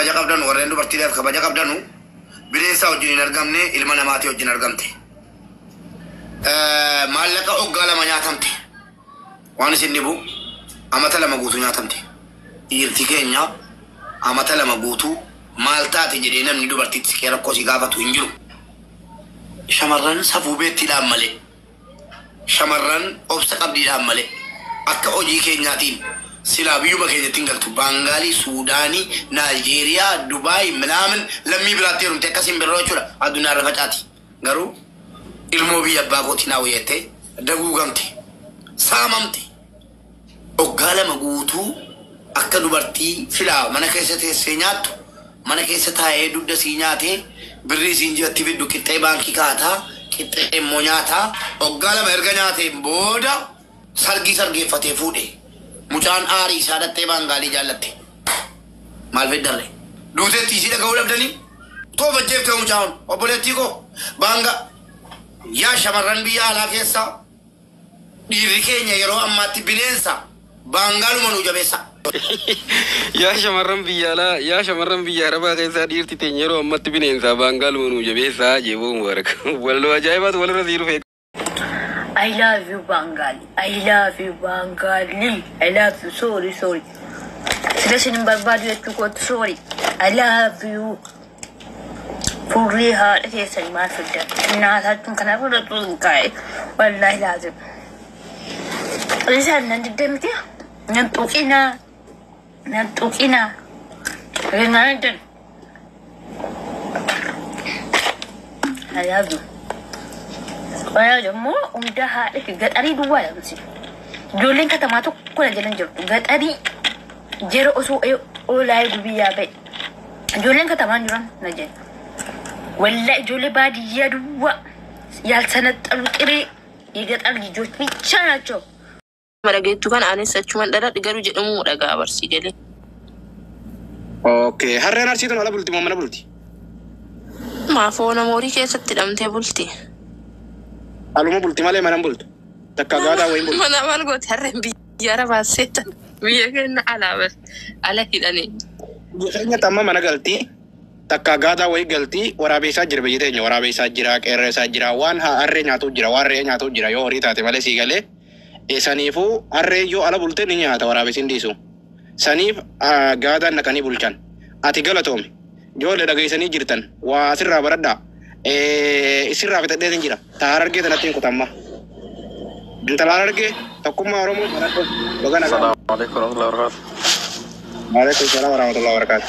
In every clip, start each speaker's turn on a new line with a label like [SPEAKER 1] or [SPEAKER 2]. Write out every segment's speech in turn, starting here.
[SPEAKER 1] Kabaja qabdan warreen dubartiidhaaf kabaja qabdanu bineensa wajjin hin argamne ilma namaatii wajjin argamte. Maallaqa hoggaa 2 nyaatamte. Waan isin dhibu amata 2 guutuu nyaatamte. Dhiirti keenya amata 2 guutuu maal taate jedhee namni dubartiitti siqee rakkoo si gaafatu hin jiru. Shamarran safuu beettiidhaan malee shamarran obsa qabdiidhaan malee akka hojii keenyaatiin silaa biyyuma keenyatti hin galtu. Baangaalii, Suudaanii, Naayijeeriyaa, Dubaay, minaamin lammii biraatti heerumte akka simbirroo jechuudha. Addunyaa irra facaati. Garuu ilmoo biyya abbaa kootii naa wayyattee daguugamte, saamamte. Hoggaa 2 guutuu akka dubartii silaa mana keessa teessee nyaattu mana keessa taa'ee dugda sii nyaatee birrii siin ji'atti fiddu qixxee baankii kaataa qixxee immoo nyaataa hoggaa 2 erga nyaateen booda sargii sargeeffatee fuudhe. Mucaan aarii isaa dhattee baangaalii jaallatte. Maal feddarre? Duuteetti isii dhaga'uu dhabdanii? Too bajjeeftee mucaan obboleettii koo baanga yaa shamarran biyya alaa keessaa dhiirri keenya yeroo ammaatti bineensa baangaaluma nuu jabeessa.
[SPEAKER 2] Yaa shamarran biyya alaa yaa shamarran biyya arabaa keessaa dhiirti teenya yeroo ammatti bineensa baangaaluma nuu jabeessaa jeeboo mubaarak. Walloo ajaa'ibaatu walirra sii dhufe.
[SPEAKER 3] I love you Bangali. I love you Bangali. I love you. Sorry, sorry. Sila isin hin barbaadu jechuu kootu sorry. I love you. Furrii haadha keessanii maal fiddan? Nyaataachuun kana fudhatu hin kaa'e. Wallaahi laazim. Isaan nan didde miti. Nan tuqinaa. Nan tuqinaa. Nan diddan. I love you. Wayyaa immoo hunda haadha fi gaxarii duwwaa jedhamsi. Ijoolleen katamaa tokko na jalan jirtu. Gaxarii jera osoo oolaa eegu biyyaa ba'e. Ijoolleen katamaa hin jiran na jedhu. Wallaa ijoollee baadiyyaa duwwaa ያልሰነጠሉ ጥሬ የገጠር ልጆች ብቻ ናቸው።
[SPEAKER 4] Dhageettu kana anis achuman dhaladhe garuu jedhamu dhagaa barsii galee.
[SPEAKER 5] Okay. Harreen arsiituun ala bulti moo mana bulti?
[SPEAKER 4] Maafoo nama horii keessatti hidhamtee bulti.
[SPEAKER 5] Aluma bulti malee mana hin bultu. Takka gaadaa wayiin bulti.
[SPEAKER 4] Mana maal gooti harreen biyya arabaa seetan biyya keenya alaa bas ala hidhanii.
[SPEAKER 5] Biyya keenyatti amma mana galti. Takka gaadaa wayii galti waraabeessaa jira biyya teenya waraabeessaa jira qeerreessaa jira waan harree nyaatu jira waan re'ee nyaatu jira yoo horii taate malee sii galee. Saniifuu harree yoo ala bulte ni nyaata waraabessi hin dhiisu. Saniif gaadaan naqanii bulchan. Ati galatoomi. Ijoollee dhageessanii jirtan waa asirraa baradhaa. Isirraa fixadheetin jira. Ta harargee tanatti hin kutamma. Intala harargee tokkummaa Oromoo baradhu. Baga nagaa.
[SPEAKER 6] Assalamu alaikum warahmatullahi wabarakatuh.
[SPEAKER 5] Waalaikum salaam warahmatullahi wabarakatuh.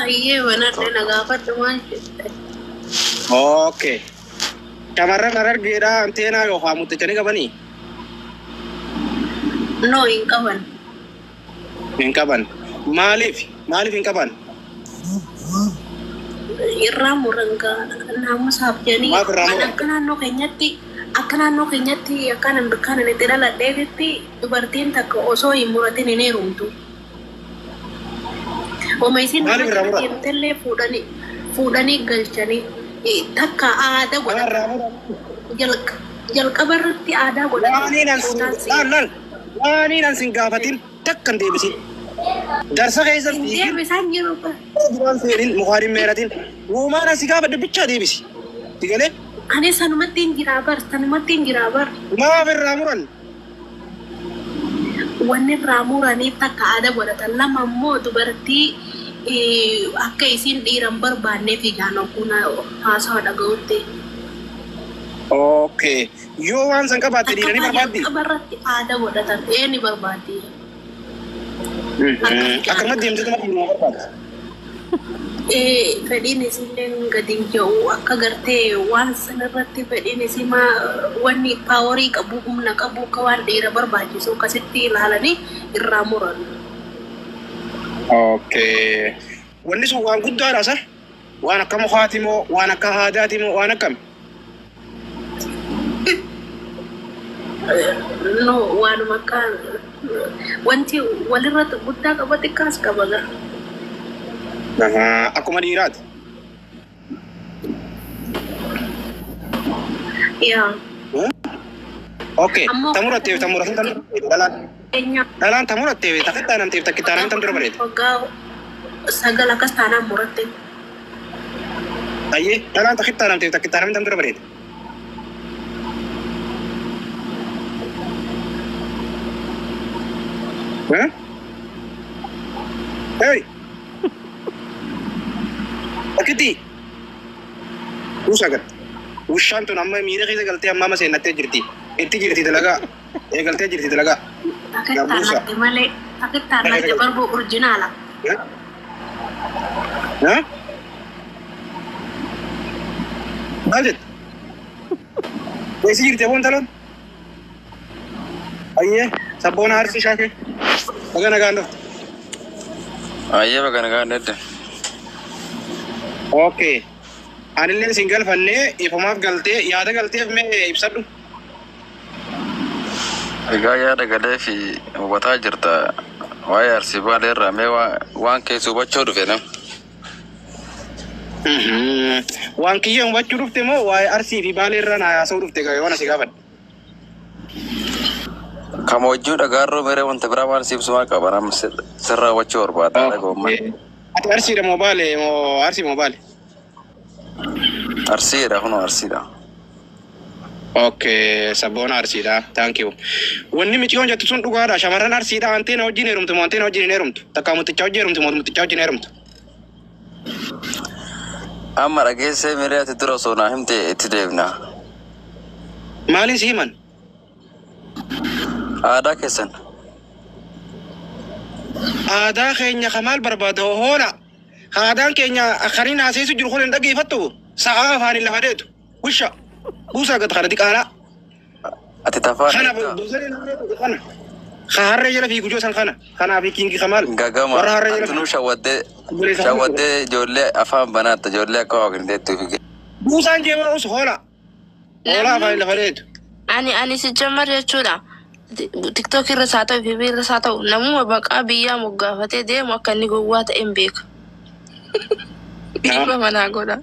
[SPEAKER 7] Ayyee banadhe na gaafadhu maal jette?
[SPEAKER 5] Okay. Shamarran harargeedhaa anteenaa yookaan muttichanii qabanii?
[SPEAKER 7] No hin qaban.
[SPEAKER 5] Hin qaban. Maaliif? Maaliif hin qaban?
[SPEAKER 7] Irraa muran gaa naamusaaf jedhanii
[SPEAKER 5] Maaf irraa muran?
[SPEAKER 7] akka naannoo keenyatti akka naannoo keenyatti akka nan dukkaana itti dhaladheetitti dubartiin takka osoo hin muratin hin heerumtu. Oma isin
[SPEAKER 5] Maaliif irraa muran?
[SPEAKER 7] deemtellee fuudhanii fuudhanii galchanii takka aadaa
[SPEAKER 5] Maal
[SPEAKER 7] godhatan.
[SPEAKER 5] irraa muran?
[SPEAKER 7] Jalqaba irratti aadaa godhatan.
[SPEAKER 5] Waaniin an sin laal laal waaniin an sin gaafatin takka hin deebisin. Darsa keessa
[SPEAKER 7] Hin
[SPEAKER 5] fiigin
[SPEAKER 7] deebisaan jiru.
[SPEAKER 5] duraan seenin mukaan hin meeratin uumaan an si gaafadhe bichaa deebisi. Si galee
[SPEAKER 7] Ani sanumatti hin jiraa bar sanumatti hin jiraa bar.
[SPEAKER 5] maaf irraa muran?
[SPEAKER 7] Wanni irraa muraniif takka aadaa godhatan lama immoo dubartii akka isiin dhiira hin barbaanneef ijaan ogguun haasawa dhaga'utti.
[SPEAKER 5] Okay. Yoo waan san qabaatte dhiira ni
[SPEAKER 7] Akka
[SPEAKER 5] barbaaddi?
[SPEAKER 7] jalqaba irratti aadaa godhatan ee ni barbaaddi.
[SPEAKER 5] Akkanumatti deemteetuma dhiiruma barbaaddi.
[SPEAKER 7] Fedhiin isiillee gadi hin jiru akka gartee waan sanarratti fedhiin isii maa wanni paaworii qabu humna qabu akka waan dhiira barbaachisu akkasitti ilaalanii irraa muran.
[SPEAKER 5] Okay. Wanni sun waan guddaadha sa? Waan akka mukaati moo waan akka aadaati moo waan akkami?
[SPEAKER 7] No waanuma akka wanti walirratti guddaa qaba xiqqaas qaba gara.
[SPEAKER 5] Akkuma dhiiraati.
[SPEAKER 7] Yaa.
[SPEAKER 5] Okay.
[SPEAKER 7] Ammoo
[SPEAKER 5] Ta muratteef ta muratin tam dhalaan
[SPEAKER 7] keenya
[SPEAKER 5] dhalaan ta muratteef ta kittaanamteef ta kittaanamte tam dura bareeda.
[SPEAKER 7] Waggaa 9 akkas taanaan muratte.
[SPEAKER 5] Ayyee dhalaan takkitti aanamteef takkitti aanamte tam dura bareeda. Hey! Takkitti! Buusaa gad. Wushaan tun amma miira keessa galtee amma seennattee jirti. Itti jirti dalagaa. Eegaltee jirti dalagaa.
[SPEAKER 7] Takkitti aanamte malee takkitti aanamte barbuu orjinaala. Maal jette? Eessi jirti aboon taloon? Ayyee sabboona arsii shaakee. Baga nagaan dhufte.
[SPEAKER 2] Ayyee baga nagaan dhufte.
[SPEAKER 5] Okay. Anillee isin galfannee ifumaaf galtee yaada galteef mee ibsadhu.
[SPEAKER 2] Egaa yaada galee fi hubataa jirta. Waa'ee arsii baalee irraa mee waan keessa hubachuu dhufe nam.
[SPEAKER 5] Waan kiyya hubachuu dhufte moo waa'ee arsii fi baalee irraa na haasa'uu dhufte waan asii gaafadhe?
[SPEAKER 2] Kama wajjin dhagaarroo mere wanta biraa maal siif sumaa qaba nama sirraa hubachuu barbaada dhaga'ummaa.
[SPEAKER 5] Ati arsiidha moo baalee moo arsii moo baale?
[SPEAKER 2] Arsiidha kunoo arsiidha.
[SPEAKER 5] Okay, sabboona arsiidha. Thank you. Wanni miciyoon jettu sun dhugaadha. Shamarran arsiidha. Anteena wajjin heerumtu moo anteena wajjin hin heerumtu? Takka mutichaa wajjin heerumtu moo mutichaa wajjin heerumtu?
[SPEAKER 2] Amma dhageessee miree ati dura osoo naa himte itti deebina.
[SPEAKER 5] Maaliin si himan?
[SPEAKER 2] Aadaa keessan.
[SPEAKER 5] Aadaa keenya ka maal barbaada hoola. Aadaan keenya akkaniin haasa'eesu jiru kun hin dhaggeeffattu. Sa'aa afaaniin lafa deetu. Wisha. Buusaa gad kana diqaalaa.
[SPEAKER 2] Ati tafaan.
[SPEAKER 5] Kana buusanii kana. Ka harree jala fiigu joo san kana. Kanaa fi kiingi kamaal.
[SPEAKER 2] Gagama.
[SPEAKER 5] Warra harree jala.
[SPEAKER 2] Antunuu shawwaddee ijoollee afaan banaatta ijoollee akka waaqni deettuu fi.
[SPEAKER 5] Buusaan jeemaa us hoola. Hoola afaaniin lafa deetu.
[SPEAKER 4] Ani si jammar jechuudha. TikTok irras haa ta'u, FB irras haa ta'u, namuma baqaa biyyaa moggaafatee deemu akka inni gowwaa ta'e hin beeku. Dhiiba manaa godha.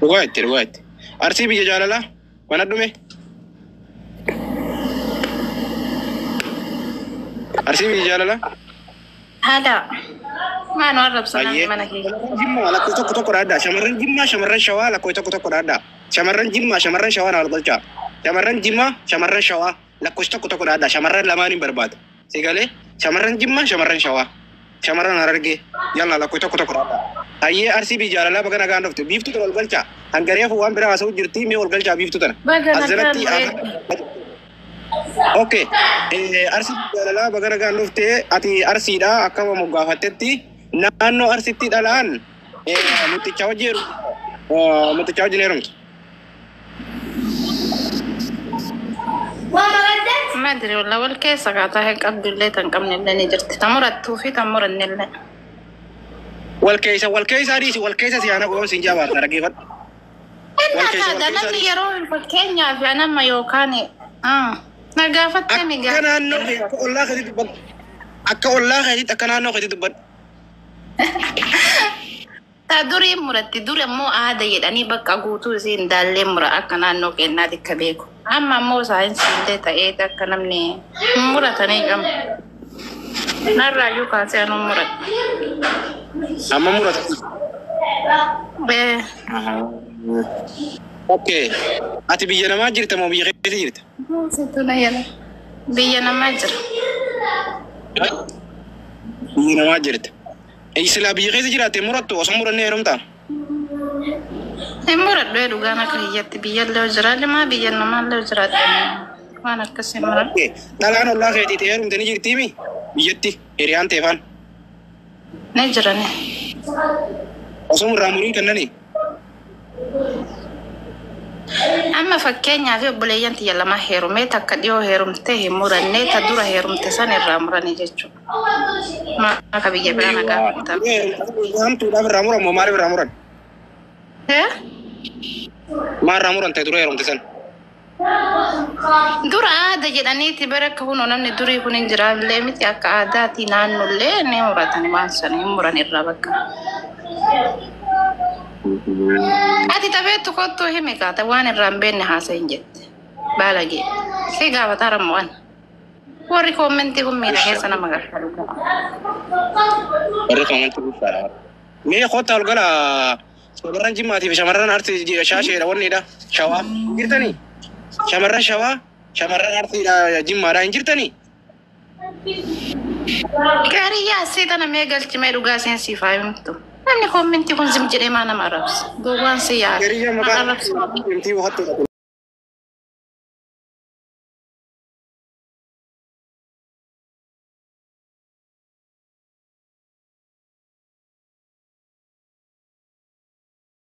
[SPEAKER 5] Dhugaa itti dhugaa itti. Arsii biyya jaalalaa mana dhume. Arsii biyya jaalalaa.
[SPEAKER 4] Haala. Maal waan rabsanaa mana kee.
[SPEAKER 5] Jimmaa lakkoo tokko tokko dhaaddaa. Shamarran Jimmaa shamarran Shawaa lakkoo tokko tokko dhaaddaa. Shamarran Jimmaa shamarran Shawaa na wal galchaa. Shamarran Jimmaa shamarran Shawaa lakkoofsa tokko tokko dhaaddaa. Shamarran lamaan hin barbaadu. Sigalee shamarran Jimmaa shamarran Shawaa. Shamarran Harargee yalla lakkoo tokko tokko dhaaddaa. Hayyee arsii biyya jaalalaa baga nagaan dhufte biiftuu tana ol galchaa. Hangareefu waan biraa haasa'u jirti mee ol galchaa biiftuu tana.
[SPEAKER 4] Baga nagaan dhufte.
[SPEAKER 5] Okay. Arsii biyya jaalalaa baga nagaan dhufte ati arsiidha akka moggaafattetti naannoo arsitti dhalaan mutichaa wajjin mutichaa wajjin heerumtu.
[SPEAKER 4] Madri walla wal keessa kaataa hin qabdullee tan qabnellee ni jirti. Ta murattuu fi tan murannellee.
[SPEAKER 5] Wal keessa dhiisi wal keessa si aanaa goon siin jabaata dhaggeeffadhu.
[SPEAKER 4] Inni namni yeroo fakkeenyaaf nama yookaan na gaafattee mi
[SPEAKER 5] Akka naannoo akka ollaa keetti dubbadhu. Akka ollaa keetitti akka naannoo keetti dubbadhu.
[SPEAKER 4] Ta durii muratti duri ammoo aada jedhanii bakka guutuu isiin daallee mura akka naannoo keenyaatti akka beeku. Amma ammoo saayinsii illee ta'ee akka namni muratanii qabu. Narraayyuu kaasee anuu muradha.
[SPEAKER 5] Amma murata. Okay. Ati biyya namaa jirta moo biyya keessa jirta?
[SPEAKER 4] Biyya namaa jira.
[SPEAKER 5] Biyya namaa jirta. Silaa biyya keessa jiraatte murattu osoo murannee heerumtaa?
[SPEAKER 4] Hin muradhu dhugaan akka hiyyatti biyyallee jiraadhe maa biyya namaallee jiraadhe waan akkasii muradhu.
[SPEAKER 5] Dhalaan ollaa keetii ta'ee heerumte ni jirtiimi biyyatti hiriyaan teefaan.
[SPEAKER 4] Ni jirani.
[SPEAKER 5] Osoo murraa muriin kennanii?
[SPEAKER 4] Amma fakkeenyaaf obboleeyyan tiyya lama heerumee takka dhiyoo heerumtee hin murannee ta dura heerumte san irraa muranii jechuudha. Maa akka biyya biraa na gaafatan.
[SPEAKER 5] Hamtuudhaaf irraa muran moo maaliif irraa muran? Maal irraa muran ta'e dura heerumte san?
[SPEAKER 4] Dura aada jedhaniiti bara akka kunoo namni durii kun hin jiraallee miti akka aadaati naannollee ni muratani waan sana hin muran irraa bakka. Ati tapheettu kottuu himi kaata waan irraa hin beekne haasa hin jette. Baalagee. Si gaafataa rammo'an. Warri koommentii kun miira keessa nama galcha dhugaa.
[SPEAKER 5] Warri koommentii guddaadha. Mee kottaa ol gala shamarran Jimmaatii fi shamarran Arsii shaasheedha wannidha. Shawaa hin jirtanii? Shamarran Shawaa, shamarran Arsiidha Jimmaadha hin jirtanii?
[SPEAKER 4] Gaarii yaasii tana mee galchi mee dhugaa seen siif haa himtu. Namni koommentii kun zim jedhee maa nama arrabsa? Gowwaan si yaala.
[SPEAKER 5] Gaarii maqaan
[SPEAKER 4] Arrabsa.
[SPEAKER 5] himtii hattuudha.